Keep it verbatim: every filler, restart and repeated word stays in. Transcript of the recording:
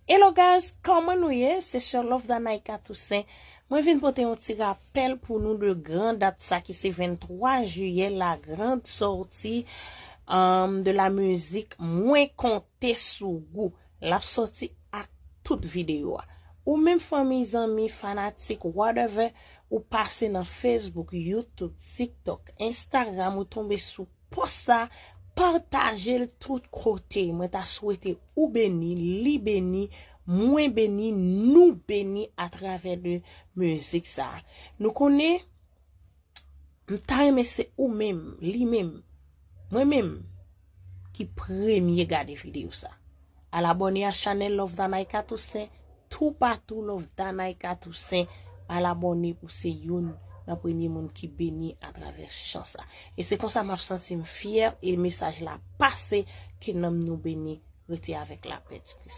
Hello guys, kòman nou ye? Se sè Love Danaïka Toussaint. Mwen vin pote yon ti rapèl pou nou de gran dat sa ki se venntwa jiyè, la grande sortie um, de la mizik Mwen Konte Sou Ou. L ap sòti ak tout videyo a. Ou menm fanmi, zanmi, fanatik, whatever, ou pase nan Facebook, YouTube, TikTok, Instagram, ou tonbe sou pòs sa, pataje l tout kote. Mwen ta swete ou beni, li beni, mwen beni, nou beni atravè de mizik sa. Nou konnen, m ta renmen se ou menm, li menm, mwen menm, ki premye gade videyo sa. Al abòne a chanèl Love Danaïka Toussaint, toupatou Love Danaïka Toussaint. Al abòne pou se youn nan premye moun ki beni atravè chan sa. E se konsa m ap santi m fyè e mesaj la pase, ke nanm nou beni, rete avèk lapè di Kris.